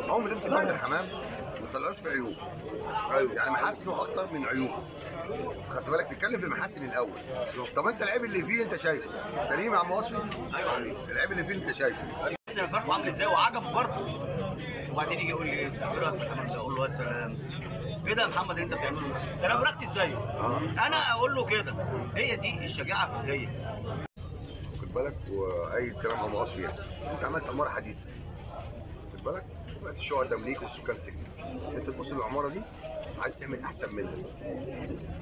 اول ما تمسك فرد الحمام ما تطلعوش في عيوب. ايوه، يعني محاسنه اكتر من عيوبه. خدت بالك؟ تتكلم في المحاسن الاول. طب انت العيب اللي فيه انت شايفه سليم يا عم وصفي؟ ايوه، العيب اللي فيه انت شايفه. احنا فرخة عامل ازاي وعجبه برضه، وبعدين يجي يقول لي ايه رايك في الحمام ده؟ اقول له يا سلام، ايه ده يا محمد اللي انت بتعمله ده؟ ده انا فرختي ازاي؟ انا اقول له كده. هي دي الشجاعة في الغيه. خد بالك، واي كلام عم وصفي يعني. انت عملت عمارة حديثه، خد بالك، بقت الشقق تمليك والسكان سكن. انت تبص للعماره دي عايز تعمل احسن منها.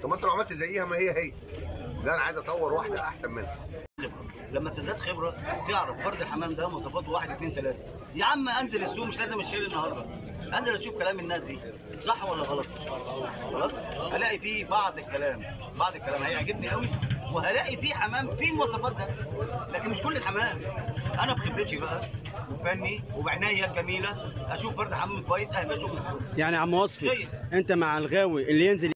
طب ما انت لو عملت زيها ما هي هي. لا انا عايز اطور واحدة احسن منها. لما تزداد خبره تعرف فرد الحمام ده مواصفاته 1 2 3. يا عم انزل السوق، مش لازم اشتري النهارده، انزل اشوف كلام الناس دي صح ولا غلط. خلاص هلاقي فيه بعض الكلام، بعض الكلام هيعجبني قوي، وهلاقي فيه حمام فيه المواصفات ده، لكن مش كل الحمام. انا بخبرتي بقى وفني وبعنايه الجميلة اشوف فرد حمام كويس اهبشه من السوق. يعني عم وصفي انت مع الغاوي اللي ينزل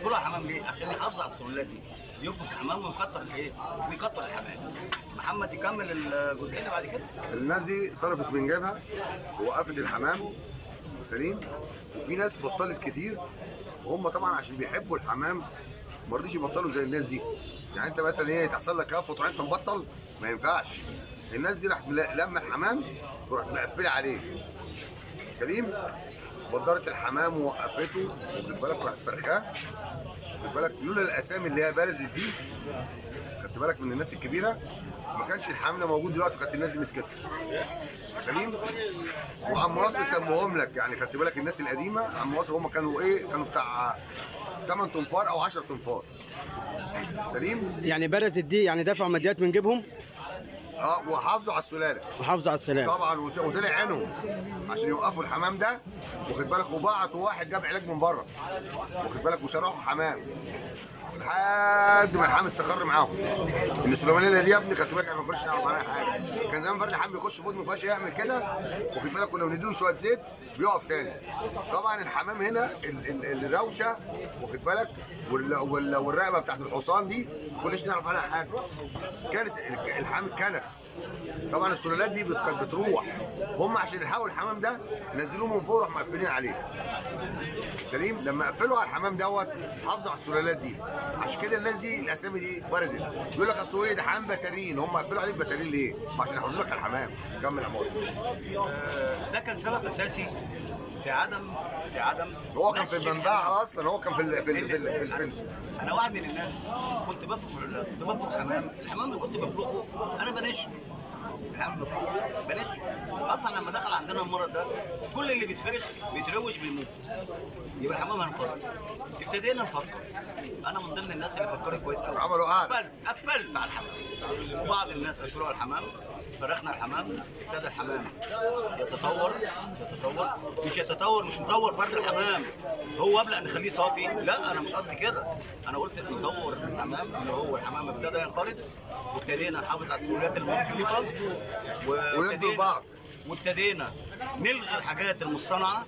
طلع حمام ليه؟ عشان يحافظ على السلالات دي، ينقص الحمام ويكتر الايه؟ ويكتر الحمام. محمد يكمل الجزئية اللي بعد كده. الناس دي صرفت من جيبها ووقفت الحمام سليم، وفي ناس بطلت كتير، وهم طبعا عشان بيحبوا الحمام ما رضيش يبطلوا زي الناس دي. يعني انت مثلا ايه تحصل لك كف وتروح انت مبطل، ما ينفعش. الناس دي راحت لما الحمام ورحت مقفلة عليه سليم، بدرت الحمام ووقفته، واخد بالك، وراحت فرخاه، واخد بالك. لولا الاسامي اللي هي بارزت دي، خدت بالك، من الناس الكبيرة، ما كانش الحمام ده موجود دلوقتي، وكانت الناس دي مسكتها سليم. وعم واصل سموهم لك يعني، خدت بالك، الناس القديمة عم واصل هم كانوا ايه؟ كانوا بتاع 8 تنفار او 10 تنفار سليم. يعني برزت دي يعني دفعوا ماديات من جيبهم، وحافظوا على السلالة، وحافظوا على السلالة طبعا، وطلع عينهم عشان يوقفوا الحمام ده، واخد بالك. وبعتوا واحد جاب علاج من بره، واخد بالك، وشرحوا حمام لحد ما الحمام استقر معاهم. ان السليمانية دي يا ابني خدت بالك احنا ما كناش نعرف عنها حاجة. كان زمان فرد الحمام بيخش في ما فيهاش يعمل كده، واخد بالك، كنا بنديله شوية زيت بيقف تاني. طبعا الحمام هنا الروشه، واخد بالك، والرقبة بتاعت الحصان دي ما كناش نعرف عنها حاجة. كنس الحمام كنس. طبعا السلالات دي كانت بتروح، هم عشان يلحقوا الحمام ده نزلوه من فوق راحوا مقفلين عليه سليم. لما قفلوا على الحمام دوت حافظوا على السلالات دي. عشان كده الناس دي الاسامي دي برزت. يقول لك اصل ايه ده حمام بتارين، هم قفلوا عليك بتارين ليه؟ عشان يحافظوا لك على الحمام. كمل يا عمار. ده كان سبب اساسي في عدم هو كان في المنبع اصلا، هو كان في ال في ال في, ال في, ال انا واحد من الناس كنت بطبخ حمام، الحمام اللي كنت بطبخه انا بنشه، الحمام بطبخه بنشه اصلا. لما دخل عندنا المرض ده كل اللي بيتفرخ بيتروش بيموت، يبقى الحمام هينقرض. ابتدينا نفكر، انا من ضمن الناس اللي فكرت كويس قوي، عملوا قعدة قفلت على الحمام. بعض الناس قفلوا على الحمام، فرخنا الحمام، ابتدى الحمام يتطور، مش يتطور، مش نطور فرد الحمام هو ابلق نخليه صافي، لا انا مش قصدي كده. انا قلت نطور الحمام اللي هو الحمام ابتدى ينقرض، وابتدينا نحافظ على السلالات المظبوطه ويدوا بعض، وابتدينا نلغي الحاجات المصطنعه.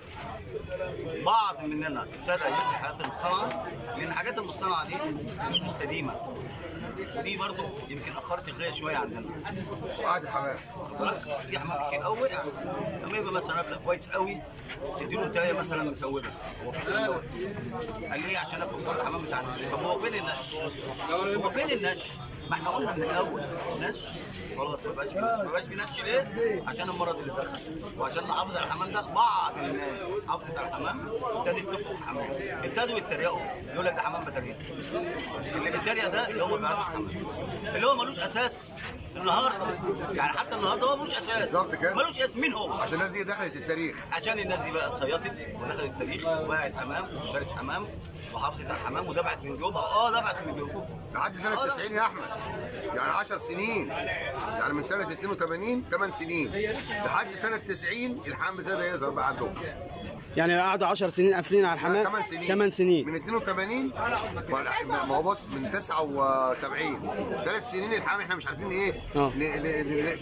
بعض مننا ابتدى يلغي الحاجات المصطنعه، لان الحاجات المصطنعه دي مش مستديمه، ودي برضو يمكن اخرت الغاية شوية عندنا. وقعد الحمام، واخد بالك، في حمام كتير قوي لما يبقى مثلا مبلغ كويس قوي تديله انتايه مثلا مسودة، هو في الكلام دوت قال لي عشان اخد فرد الحمام بتاع النش. طب هو فين النش؟ هو فين النش؟ ما احنا قلنا من الاول نش خلاص، ما بقاش في نش. ليه؟ عشان المرض اللي دخل، وعشان نحافظ على الحمام ده. بعض الناس حافظت على الحمام، ابتدت تطبخ الحمام، ابتدوا يتريقوا، يقول لك ده حمام بتريق. اللي بيتريق ده اللي هو ما بيعرفش الحمام، اللي هو ملوش اساس النهارده، يعني حتى النهارده هو ملوش اساس. بالظبط كده، ملوش اساس. مين هو؟ عشان الناس دي دخلت التاريخ، عشان الناس دي بقى اتصيطت ودخلت التاريخ وباعت حمام واشترت حمام وحافظت على الحمام ودفعت من جيوبها. دفعت من جيوبها لحد سنة 90 يا احمد، يعني 10 سنين، يعني من سنة 82 8 سنين لحد سنة 90 الحمام ابتدى يظهر بقى عندهم. يعني قعدوا 10 سنين قافلين على الحمام. 8 سنين، 8 سنين من 82، ما هو بص من 79 3 سنين الحمام احنا مش عارفين ايه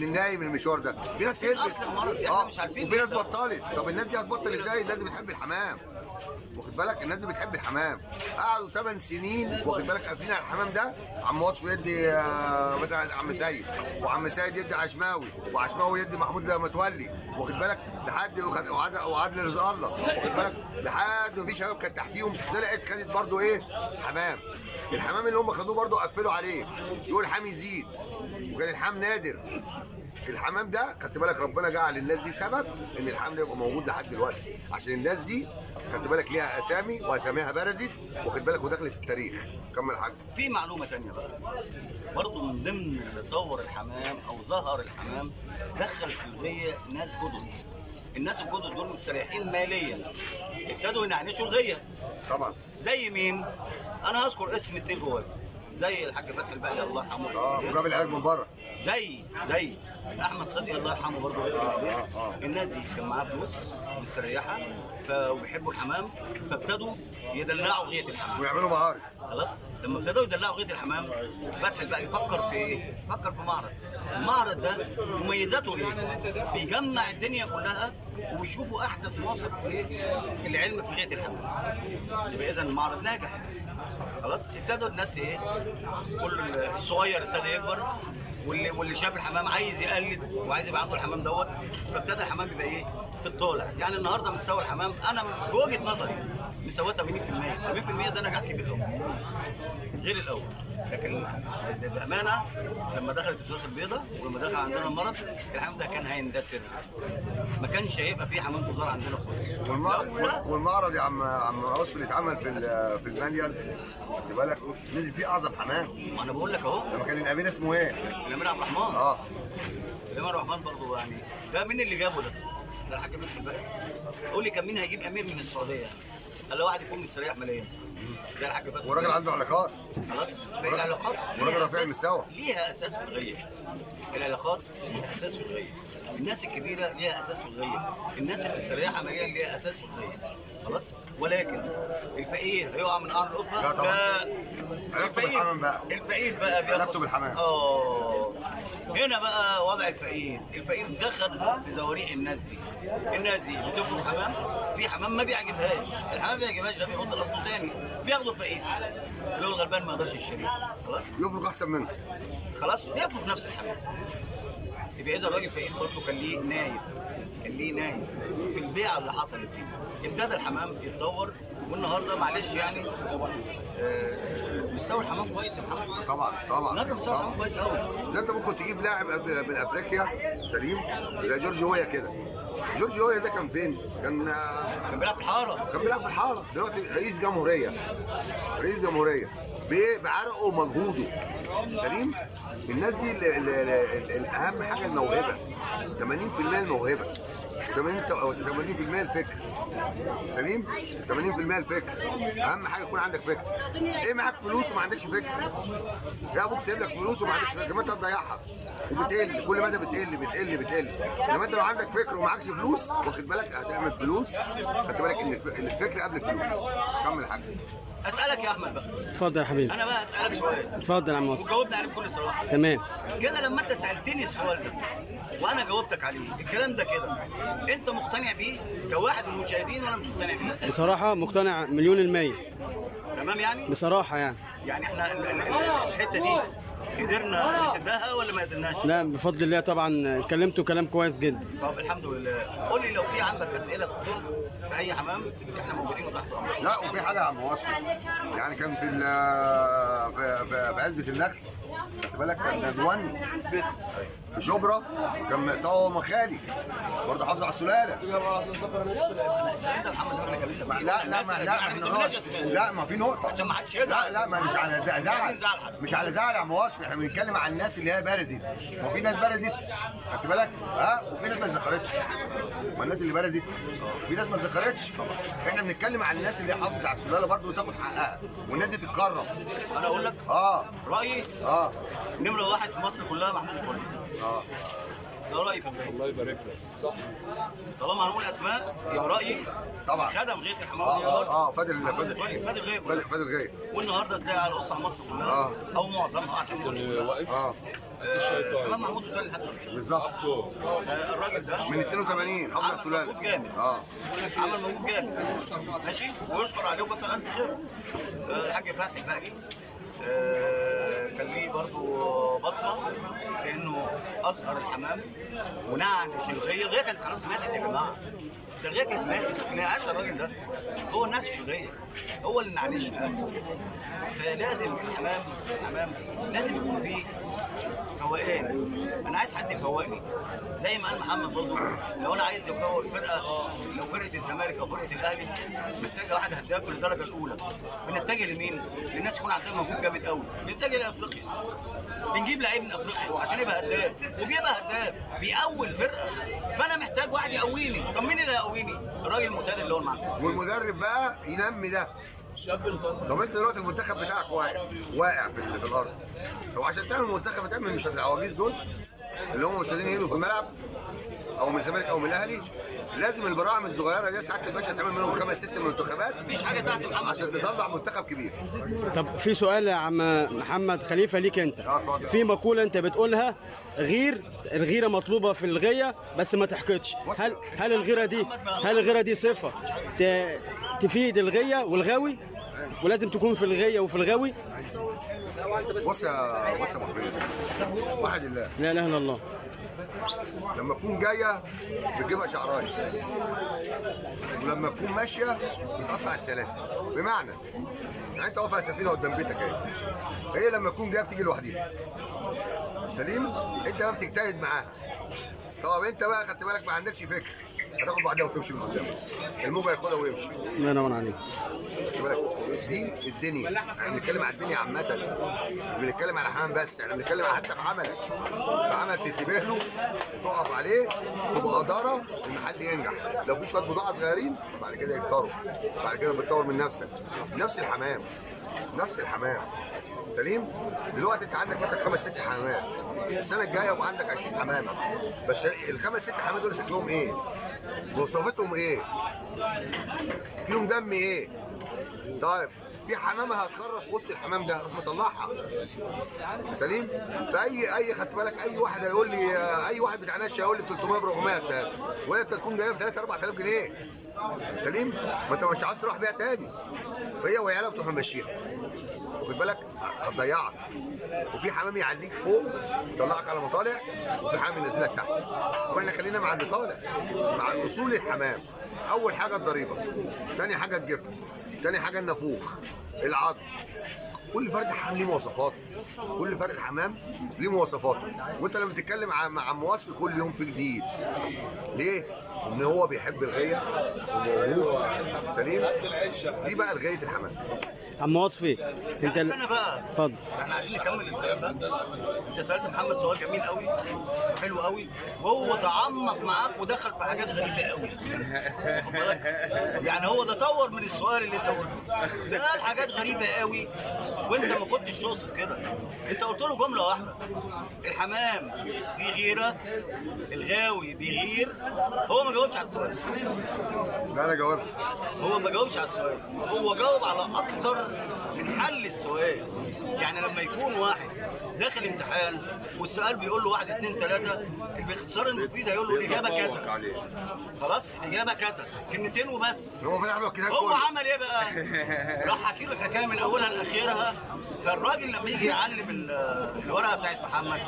ننهي من المشوار ده. في ناس هربت، وفي ناس بطلت. طب الناس دي هتبطل ازاي؟ الناس بتحب الحمام، واخد بالك، الناس دي بتحب الحمام. قعدوا 8 سنين واخد بالك قافلين على الحمام ده. عم وصفي يدي مثلا عم سيد، وعم سيد يدي عشماوي، وعشماوي يدي محمود متولي، واخد بالك، لحد وعادل رزق الله، واخد بالك، لحد ما في شباب كانت تحتيهم طلعت خدت برضو ايه؟ حمام. الحمام اللي هم خدوه برضو قفلوا عليه، يقول الحام يزيد، وكان الحام نادر. الحمام ده خدت بالك ربنا جعل الناس دي سبب ان الحمام ده يبقى موجود لحد دلوقتي، عشان الناس دي خدت بالك ليها اسامي واساميها برزت، واخد بالك، ودخلت التاريخ. كمل حاجة. في معلومة ثانية بقى برضه من ضمن اللي طور الحمام او ظهر الحمام، دخل في الغيه ناس جدد. الناس الجدد دول مستريحين ماليا، ابتدوا ينعنشوا الغيه. طبعا. زي مين؟ انا هذكر اسم 2 جوال، زي الحاج فتحي البقلي الله يرحمه، وجاب العلاج من بره، زي احمد صدقي الله يرحمه برضه. الناس دي كان معاها فلوس مستريحه وبيحبوا الحمام، فابتدوا يدلعوا غيه الحمام ويعملوا مهاري. خلاص، لما ابتدوا يدلعوا غيه الحمام، فتحي البقلي فكر في ايه؟ فكر في معرض. المعرض ده مميزاته ايه؟ بيجمع الدنيا كلها ويشوفوا احدث مواصف العلم في غيه الحمام. يبقى اذا المعرض ناجح. خلاص، ابتدوا الناس ايه؟ كل الصغير ابتدى يكبر، واللي شاف الحمام عايز يقلد وعايز يبقى عنده الحمام دوت، فابتدى الحمام يبقى ايه؟ في الطالع. يعني النهارده مستوى الحمام انا بوجهه نظري مستواه 80%، 80% ده نجاح كبير قوي غير الاول. لكن بامانه لما دخلت الفلوس البيضاء ولما دخل عندنا المرض، الحمام ده كان هيندثر، ما كانش هيبقى فيه حمام جزار عندنا خالص. والمعرض يا عم وصفي اللي اتعمل في المانيال، خد بالك، نزل فيه اعظم حمام. ما انا بقول لك اهو، لما كان الامير اسمه ايه؟ الامير عبد الرحمن. الامير عبد الرحمن برضه يعني ده مين اللي جابه ده؟ ده الحاج فتحي البقلي. قول لي كان مين هيجيب امير من السعودية؟ قال له واحد يكون مستريح ماليا زي الحاج فتحي، والراجل عنده علاقات. خلاص، العلاقات والراجل رفيع المستوى، ليها اساس في الغيه. العلاقات ليها اساس في الغيه، الناس الكبيرة ليها اساس في الغيه، الناس اللي مستريحه ماليا ليها اساس في الغيه. خلاص، ولكن الفقير هيقع من قعر القبة؟ لا طبعا. علاقته بالحمام بقى، الفقير بقى علاقته بالحمام. هنا بقى وضع الفقير، الفقير دخل في زواريق الناس دي. الناس دي بتفرق حمام، في حمام ما بيعجبهاش، الحمام ما بيعجبهاش ده بيحط الاصل تاني، بياخدوا الفقير اللي هو الغلبان ما يقدرش يشتري. خلاص، يفرق احسن منه. خلاص، بياخدوا نفس الحمام. يبقى اذا الراجل الفقير برضه كان ليه نايب، كان ليه نايب في البيعة اللي حصلت دي. ابتدى الحمام يتطور، والنهارده معلش يعني مستوى الحمام كويس يا محمد. طبعا طبعا، النهارده مستوى الحمام كويس قوي. زي انت ممكن تجيب لاعب من افريقيا سليم زي جورج هويا كده. جورج هويا ده كان فين؟ كان بيلعب في الحارة، كان بيلعب في الحارة. دلوقتي رئيس جمهورية، رئيس جمهورية بعرقه ومجهوده سليم. الناس دي الاهم حاجة الموهبة، 80% الموهبة، 80% الفكر سليم، 80% الفكر. اهم حاجة يكون عندك فكر. ايه معاك فلوس وما عندكش فكر؟ يا ابوك سايب لك فلوس وما عندكش فكر، ما انت هتضيعها وبتقل كل مدى، بتقل بتقل بتقل. لما انت لو عندك فكر ومعكش فلوس، واخد بالك، هتعمل فلوس. خد بالك ان الفكر قبل الفلوس. كمل حاجة. اسالك يا احمد بقى. اتفضل يا حبيبي. انا بقى اسالك سؤال. اتفضل يا عم وصفي. وجاوبني عليه بكل صراحة. تمام. كده لما انت سالتني السؤال ده وانا جاوبتك عليه، الكلام ده كده انت مقتنع بيه كواحد من المشاهدين ولا مش مقتنع بيه؟ بصراحة مقتنع 1,000,000%. تمام يعني؟ بصراحة يعني. يعني احنا الحتة دي قدرنا نسدها ولا ما قدرناش؟ لا بفضل الله طبعا، اتكلمتوا كلام كويس جدا. طب الحمد لله. قول لي لو في عندك اسئلة تخص في اي حمام احنا موجودين وتحت امرك. لا وفي حاجة يا عم وصفي، يعني كان في في عزبه النخل، خدت بالك، كان ديوان في شبرا، كان سوا مخالي برضه حافظ على السلالة. لا لا ما لا احنا لا ما في نقطة عشان ما حدش يزعل. لا لا ما مش على زعل، مش على زعل يا عم وصفي، احنا بنتكلم على الناس اللي هي برزت. ما في ناس برزت، خدت بالك، ها، وفي ناس ما اتذكرتش. ما الناس اللي برزت في ناس ما اتذكرتش. احنا بنتكلم على الناس اللي حافظت على السلالة برضه وتاخد حقها، والناس دي تتكرم. انا اقول لك رايي نمره واحد في مصر كلها محمود متولي. ده رايي في الغيه. الله يبارك لك. صح. طالما هنقول اسماء يبقى رايي طبعا خدم غيه الحمام. فادي الغيه، فادي الغيه. والنهارده تلاقي على قصة مصر كلها او معظمها عشان واقف. حمام محمود السؤال لحد دلوقتي بالظبط. الراجل ده من 82 حافظ على السلالة. مجهود جامد. عمل مجهود جامد ماشي، ويشكر عليه وكتر الف خير. الحاج فتحي الباقي كان ليه برضه بصمة في انه اصغر الحمام ونعنش الغيه. الغيه كانت خلاص ماتت يا جماعة، ده الغيه كانت ماتت، نعش الراجل ده هو نعش الغيه، هو اللي نعنشها. فلازم الحمام لازم يكون فيه فوقان. انا عايز حد يفوقني زي ما قال محمد برضه. لو انا عايز افوق فرقه، لو فرقه الزمالك او فرقه الاهلي محتاجه واحد هداف من الدرجة الاولى، بنتجه لمين؟ للناس يكون عندها مجهود جامد قوي، بنتجه لافريقيا، بنجيب لعيب من افريقيا عشان يبقى هداف، وبيبقى هداف بيقوي الفرقة. فانا محتاج واحد يقويني. طب مين اللي هيقويني؟ الراجل المعتاد اللي هو المعلم. والمدرب بقى ينمي ده. طب انت دلوقتي المنتخب بتاعك واقع في الارض. لو عشان تعمل منتخب هتعمل مش العواجيز دول اللي هم مش قادرين يجوا في الملعب او من الزمالك او من الاهلي. لازم البراعم الصغيرة دي ساعات الباشا تعمل منهم 5 6 منتخبات، مفيش حاجة تحت محمد عشان تطلع منتخب كبير. طب في سؤال يا عم محمد خليفة ليك انت. في مقولة انت بتقولها، غير الغيرة مطلوبه في الغيه بس ما تحقدش. هل الغيرة دي، هل الغيرة دي صفة تفيد الغيه والغاوي، ولازم تكون في الغيه وفي الغاوي؟ بص يا ابو حميد، واحد الله، لا اله الا الله. لما تكون جاية بتجيبها شعرايه، ولما تكون ماشية بتقطع السلاسل. بمعنى يعني انت واقف على سفينة قدام بيتك اهي، هي لما تكون جاية بتيجي لوحديها سليم، انت بقى بتجتهد معاها. طب انت بقى خدت بالك ما عندكش فكر، هتاخد بعدها وتمشي من قدامك، الموجه ياخدها ويمشي. الله ينور عليك. دي الدنيا، احنا بنتكلم على الدنيا عامة، مش بنتكلم على حمام بس، احنا بنتكلم حتى في عملك. في عمل تنتبه له، تقف عليه، تبقى إدارة، المحل ينجح. لو في شوية بضاعة صغيرين بعد كده يكتروا، بعد كده بتطور من نفسك. نفس الحمام، نفس الحمام سليم. دلوقتي انت عندك مثلا 5 6 حمامات، السنة الجاية يبقى عندك 20 حمامة. بس ال5 6 حمامات دول شكلهم ايه؟ مواصفاتهم ايه؟ فيهم دم ايه؟ طيب في حمامه هتخرف وسط الحمام ده، مطلعها سليم. فاي اي خدت بالك، اي واحد هيقول لي، اي واحد بتاع نش هيقول لي ب 300 ب 400 ده، وهي تكون جاية ب 3 4000 جنيه سليم. ما انت مش عايز تروح بيها تاني، فهي وعيالها بتروح ماشيها، واخد بالك، هتضيعك. وفي حمام يعليك فوق يطلعك على مطالع، وفي حمام ينزلك تحت. واحنا خلينا مع اللي طالع، مع اصول الحمام. اول حاجة الضريبة، ثاني حاجة الجفن، ثاني حاجة النافوخ، العظم. كل فرد حمام ليه مواصفاته، كل فرد حمام ليه مواصفاته. وانت لما بتتكلم مع عم وصفي كل يوم في جديد. ليه؟ ان هو بيحب الغيه وموهوب سليم. دي بقى الغاية الحمام. عم وصفي انت استنى بقى، اتفضل. احنا عايزين نكمل الكلام ده. انت سالت محمد سؤال جميل قوي حلو قوي، وهو تعمق معاك ودخل في حاجات غريبة قوي. يعني هو ده طور من السؤال اللي انت قلته ده، قال حاجات غريبة قوي وانت ما كنتش تقصد كده. انت قلت له جملة واحدة، الحمام فيه غيره، الغاوي بيغير. هو ما جاوبش على السؤال. لا انا جاوبت. هو ما جاوبش على السؤال، هو جاوب على اكتر من حل السؤال. يعني لما يكون واحد داخل امتحان والسؤال بيقول له 1 2 3، باختصار المفيد هيقول له الاجابة كذا. خلاص الاجابة كذا، كلمتين وبس. هو فتح له الكتاب كله. هو عمل ايه بقى؟ راح حكي له الحكاية من اولها لاخرها. فالراجل لما يجي يعلم الورقة بتاعت محمد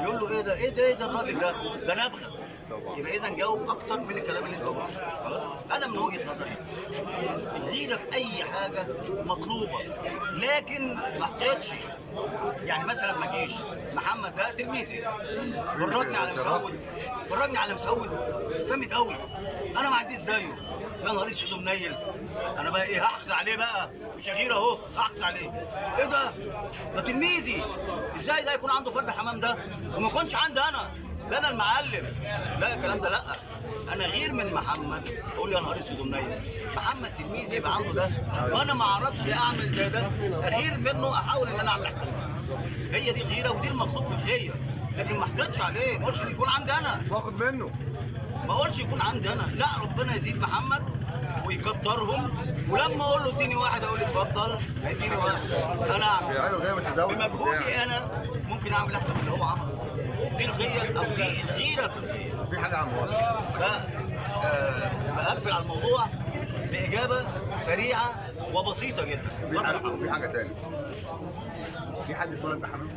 يقول له ايه ده ايه ده ايه ده الراجل ده ده نبغه. يبقى اذا جاوب اكتر من الكلام اللي انت قلته. خلاص انا من وجهه نظري الغيرة في اي حاجة مطلوبه، لكن ما حطيتش. يعني مثلا ما جيش محمد ده تلميذي فرجني على مسود، فرجني على مسود جامد قوي، انا ما عنديش زيه، يا نهار اسود منيل، انا بقى ايه هحقد عليه بقى، مش غيره اهو هحقد عليه. ايه ده؟ ده تلميذي، ازاي ده يكون عنده فرد حمام ده وما يكونش عندي انا؟ ده انا المعلم. لا الكلام ده لا، انا غير من محمد. اقول يا نهار اسود ومنيل، محمد تلميذ يبقى عنده ده وانا ما اعرفش اعمل زي ده، اغير منه، احاول ان انا اعمل احسن منه. هي دي الغيرة ودي المطلوب من الغيرة. لكن ما احقدش عليه، ما اقولش يكون عندي انا واخد منه، ما اقولش يكون عندي انا، لا ربنا يزيد محمد ويكترهم، ولما اقول له اديني واحد اقول له اتفضل اديني واحد. انا اعمل بمجهودي انا ممكن اعمل احسن من اللي هو عمله. دي الغيه او دي الغيرة في الغيه. في حاجة عم وصف بقفل على الموضوع باجابة سريعة وبسيطة جدا. في حاجة ثانية، في حد اتولد بحمام؟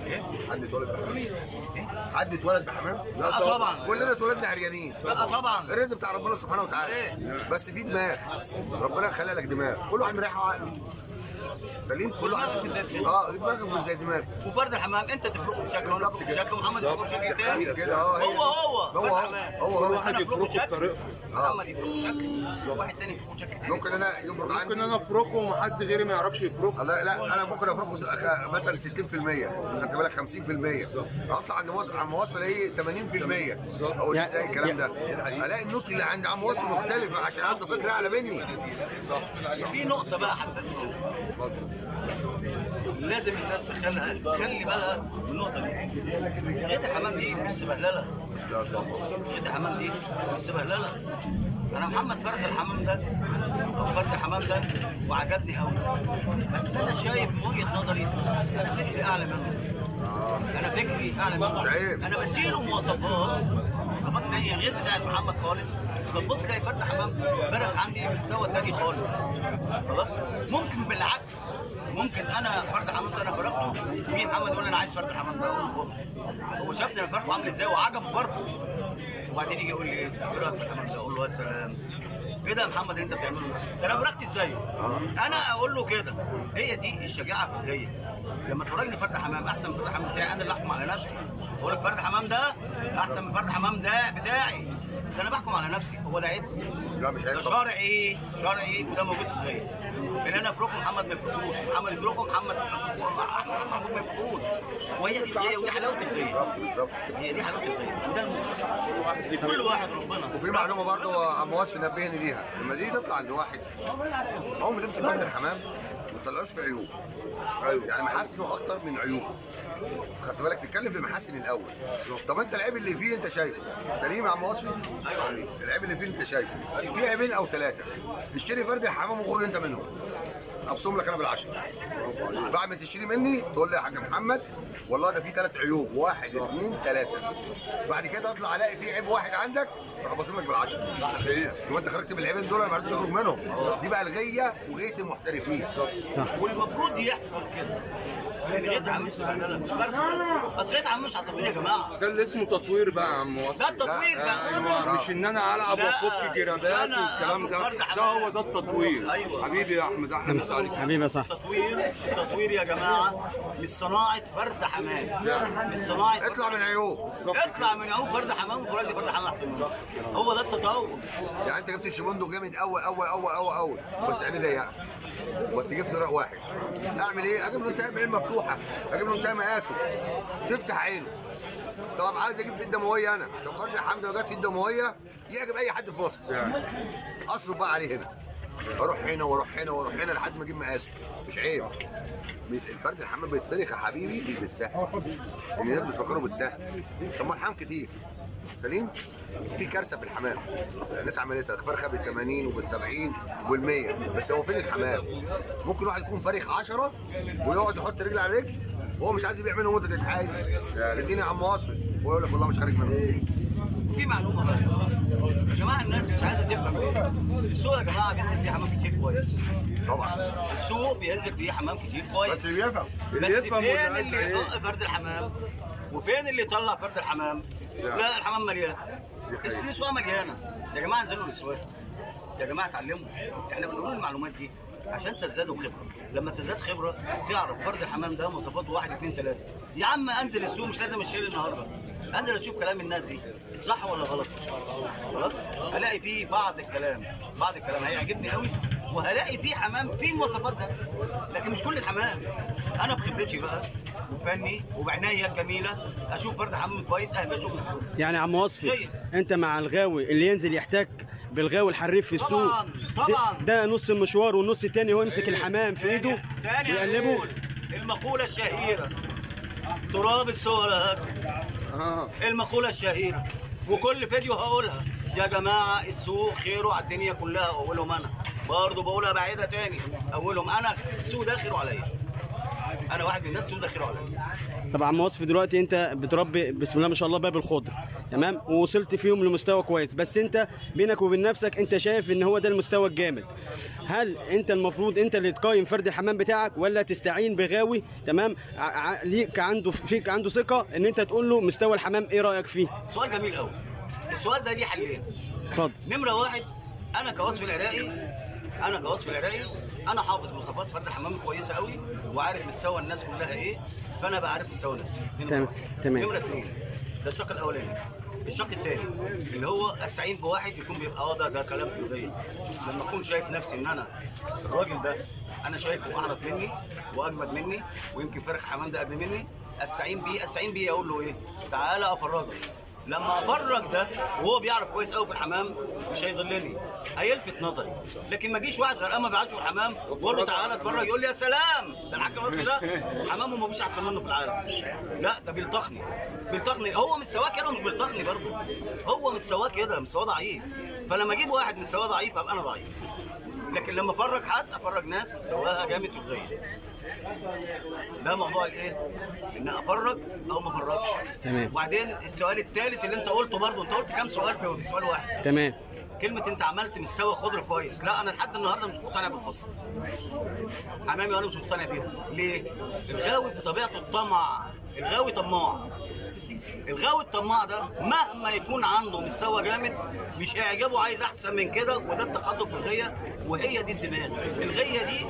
ايه؟ حد اتولد بحمام؟ ايه؟ حد اتولد بحمام؟ لا طبعا، كلنا اتولدنا عريانين. لا طبعا، الرزق بتاع ربنا سبحانه وتعالى. إيه؟ بس في دماغ، ربنا خلق لك دماغ، كل واحد مريحه عقله سليم، كل واحد دماغك مش زي دماغك. وفرد الحمام انت تفرقه بشكل بالظبط كده، شكل محمد يفرقه بشكل تاني كده. هو هو هو هو واحد يفرقه بطريقته، محمد يفرقه بشكل، واحد تاني يفرقه بشكل تاني. ممكن انا يفرق عندي، ممكن انا افرقه وحد غيري ما يعرفش يفرقه. لا انا ممكن افرقه مثلا 60%، خدت بالك 50%، اطلع عند عم وصف الاقيه 80%. اقول ازاي الكلام ده؟ الاقي النوت اللي عند عم وصف مختلف عشان عنده فكرة اعلى مني. في نقطة بقى حساسة لازم الناس تخلي بالها من النقطة دي. غاية الحمام دي مش سبهلله. غاية الحمام دي مش سبهلله. انا محمد فرخ الحمام ده او فرد الحمام ده وعجبني قوي، بس انا شايف من وجهه نظري انا فكري اعلى منه. انا فكري اعلى منه. انا بديله مواصفات ثانية غير بتاعت محمد خالص. فتبص تلاقي فرد حمام فرخ عندي مستوى ثاني خالص. خلاص؟ ممكن بالعكس، ممكن انا فرد الحمام ده انا فرخته، مين محمد يقول انا عايز فرد الحمام ده، هو شافني انا فرخة عامل ازاي وعجبه فرخة، وبعدين يجي يقول لي ايه رايك في الحمام ده؟ اقول له يا سلام، ايه ده يا محمد اللي انت بتعمله ده؟ انا فرختي ازاي؟ انا اقول له كده. هي دي الشجاعة في الغيه. لما تفرجني فرد حمام احسن من فرد الحمام بتاعي، انا اللي احكم على نفسي، اقول لك فرد الحمام ده احسن من فرد الحمام ده بتاعي، ده انا بحكم على نفسي. هو ده عيب؟ لا مش عيب. ده شرعي، شرعي، وده موجود في الغيه. ان انا افرخه محمد ما يفرخوش، محمد يفرخه محمد محمود ما يفرخوش. وهي دي الغيه، ودي حلاوة الغيه. بالظبط بالظبط، هي دي حلاوة الغيه، وده الموضوع. كل واحد ربنا. وفي معلومة برضه عم وصفي نبهني ليها، لما دي تطلع عند واحد اول ما تمسك فرد الحمام ما تطلعوش في عيوب. ايوه، يعني محاسنه اكتر من عيوبه. خدت بالك؟ تتكلم في محاسن الاول. طب انت العيب اللي فيه انت شايفه سليم يا عم وصفي؟ ايوه، العيب اللي فيه انت شايفه، في عيبين او ثلاثة، تشتري فرد الحمام وخرج انت منهم. ابصم لك انا بالعشرة. بعد ما تشتري مني تقول لي يا حاج محمد والله ده فيه 3 عيوب، 1 2 3. بعد كده اطلع الاقي فيه عيب واحد عندك، اروح باصم لك بالعشرة. صحيح. لو انت خرجت بالعيبين دول انا ما عرفتش اخرج منهم. دي بقى الغيه وغيه المحترفين. صح. والمفروض يحصل كده. لان غاية الحمام مش سبهلله، مش فرخة، بس غاية الحمام مش عصبية يا جماعة. ده اللي اسمه تطوير بقى يا عم وصفي. ده التطوير بقى. ايوه، مش ان انا العب وافك جرابات والكلام ده، ده هو ده التطوير. أيوة. حبيبي يا احمد، احلى مسا عليك حبيبي. صح. التطوير يا جماعة مش صناعة فرد حمام، مش صناعة. اطلع من عيوب، اطلع من عيوب فرد حمام وفرد فرد حمام احسن منه. هو ده التطور. يعني انت جبت الشبندو جامد قوي قوي قوي قوي قوي، بس عيني ضيقه، بس جبت رق واحد. اعمل ايه؟ اجيب له انتهاء بعين مفتوحة، اجيب له انتهاء مقاسه تفتح عينه. طب عايز اجيب في الدموية انا، طب فرد الحمد لو جت في الدموية يعجب اي حد في مصر. اصرف بقى عليه هنا، اروح هنا واروح هنا واروح هنا لحد ما اجيب مقاسه. مش عيب. الفرد الحمام بيتفرخ يا حبيبي مش بالسهل. الناس بتفكروا بالسهل. طب ما الحمام كتير سليم، في كارثة في الحمام. الناس عملتها فرخة بال 80 وبال 70 وبال 100، بس هو فين الحمام؟ ممكن واحد يكون فارخ 10 ويقعد يحط رجل على رجل وهو مش عايز يبيع منه وانت تتحايل. اديني يا عم وصفي، هو يقول لك والله مش خارج منه. في معلومة بقى يا جماعة، الناس مش عايزه تفهم. السوق يا جماعة بينزل فيه حمام كتير كويس. طبعا السوق بينزل فيه حمام كتير كويس، بس اللي بيفهم، بس فين اللي يطق فرد الحمام وفين اللي يطلع فرد الحمام؟ لا الحمام مليان، الاسواق مليانة يا جماعة. انزلوا الاسواق يا جماعة، اتعلموا. احنا بنقول المعلومات دي عشان تزدادوا خبره. لما تزداد خبره تعرف فرد الحمام ده مواصفاته 1 2 3. يا عم انزل السوق، مش لازم اشتري النهارده، انزل اشوف كلام الناس دي صح ولا غلط. خلاص هلاقي فيه بعض الكلام، بعض الكلام هيعجبني قوي، وهلاقي فيه حمام فيه المواصفات ده، لكن مش كل الحمام. انا بخبرتي بقى وفني وبعناية الجميلة اشوف فرد حمام كويس اهبشه من السوق. يعني عم وصفي انت مع الغاوي اللي ينزل يحتك بالغاوي الحريف في السوق؟ طبعا طبعا، ده نص المشوار، والنص الثاني هو يمسك الحمام في ايده ويقلبه. المقولة الشهيرة تراب السوق. المقولة الشهيرة وكل فيديو هقولها يا جماعة، السوق خيره على الدنيا كلها، اولهم انا برضه بقولها بعيدة تاني، اولهم انا، السوق ده خيره عليا. انا واحد من الناس السوق ده خيره عليا. طب عم وصفي دلوقتي انت بتربي بسم الله ما شاء الله باب الخضر، تمام، ووصلت فيهم لمستوى كويس، بس انت بينك وبين نفسك انت شايف ان هو ده المستوى الجامد. هل انت المفروض انت اللي تقيم فرد الحمام بتاعك، ولا تستعين بغاوي، تمام، ليك عنده فيك عنده ثقة ان انت تقول له مستوى الحمام ايه رايك فيه؟ سؤال جميل قوي. السؤال ده ليه حلين. اتفضل. نمره واحد، انا كوصفي العراقي، انا حافظ مواصفات فرد الحمام كويسة قوي، وعارف مستوى الناس كلها ايه، فانا بعرف مستوى نفسي. تمام تمام. نمره اثنين، ده الشق الاولاني. الشق الثاني اللي هو استعين بواحد يكون بيبقى ده كلام بيضيع. لما اكون شايف نفسي ان انا الراجل ده انا شايفه اعرف مني واجمد مني ويمكن فرخ حمام ده قبل مني، استعين بيه اقول له ايه؟ تعالى افرجك. لما افرج ده وهو بيعرف كويس قوي في الحمام مش هيضلني، هيلفت نظري. لكن ما اجيش واحد غرقان ما بيعرفش في الحمام واقول له تعالى اتفرج، يقول لي يا سلام ده الحاج وصفي ده حمامه ما فيش احسن منه في العالم. لا ده بيلتقني، هو مستواه كده، مش بيلتقني برضه، هو مستواه كده، مستواه ضعيف. فلما اجيب واحد مستواه ضعيف ابقى انا ضعيف. لكن لما افرج حد افرج ناس مستواها جامد وتغير. ده موضوع الايه؟ ان افرج او ما افرجش. تمام. وبعدين السؤال الثالث اللي انت قلته برضه، انت قلت كام سؤال في سؤال واحد. تمام. كلمة انت عملت مستوى خضر كويس، لا انا لحد النهارده مش مقتنع بالخضر. حمامي وانا مش مقتنع بيهم، ليه؟ الغاوي في طبيعته الطمع، الغاوي طماع. الغاوي الطماع ده مهما يكون عنده مستوى جامد مش هيعجبه، عايز احسن من كده، وده التخاطب في الغيه، وهي دي الدماغ. الغيه دي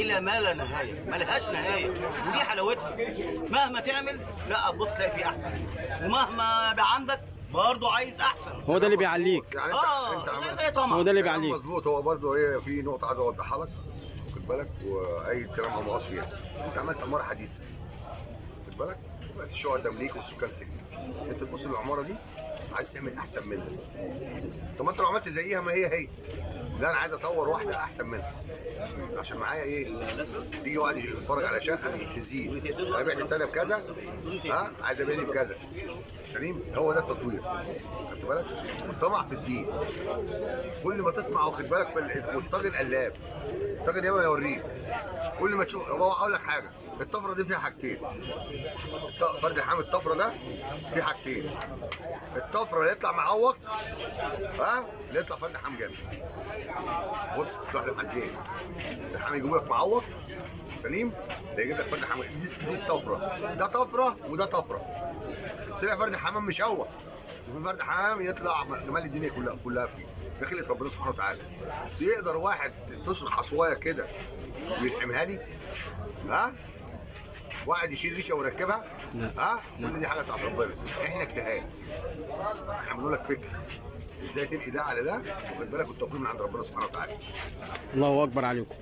الى ما لا نهاية، ما لهاش نهاية، ودي حلاوتها. مهما تعمل لا تبص تلاقي فيه احسن، ومهما بقى عندك برضه عايز احسن. هو ده اللي بيعليك. يعني انت هو ده اللي بيعليك. مظبوط. هو برضه ايه، في نقطة عايز اوضحها لك، واخد بالك، واي كلام عم وصفي فيها. انت عملت عمارة حديثه، واخد بالك، بقت الشقق تمليك والسكان سكن. انت تبص للعماره دي عايز تعمل احسن منها. طب ما انت لو عملت زيها ما هي هي. لا انا عايز اطور واحدة احسن منها عشان معايا ايه؟ تيجي واحد يتفرج على شقه تزيد، انا بعت الثانية بكذا، ها عايز ابيع دي بكذا. سليم؟ هو ده التطوير، خدت بالك؟ والطمع في الدين، كل ما تطمع، واخد بالك، والطاجن قلاب، الطاجن ياما يوريك. كل ما تشوف، هو اقول لك حاجة، الطفرة دي فيها حاجتين. فرد الحمام الطفرة ده فيه حاجتين. الطفرة اللي يطلع معوق، ها، اللي يطلع فرد حمام جامد. بص سلاح له حاجتين، الحمام يجيبوا لك معوق سليم، ده يجيب لك فرد حمام. دي الطفرة، ده طفرة وده طفرة. طلع فرد حمام مشوه، وفي فرد حمام يطلع جمال الدنيا كلها فيه. ده خلقة ربنا سبحانه وتعالى. يقدر واحد تصرخ حصوايه كده ويلحمها لي؟ ها؟ واحد يشيل ريشه ويركبها؟ ها؟ كل دي حاجة بتاعت ربنا. احنا اجتهاد. احنا بنقول لك فكرة ازاي تنقي ده على ده، واخد بالك، والتوفيق من عند ربنا سبحانه وتعالى. الله اكبر عليكم.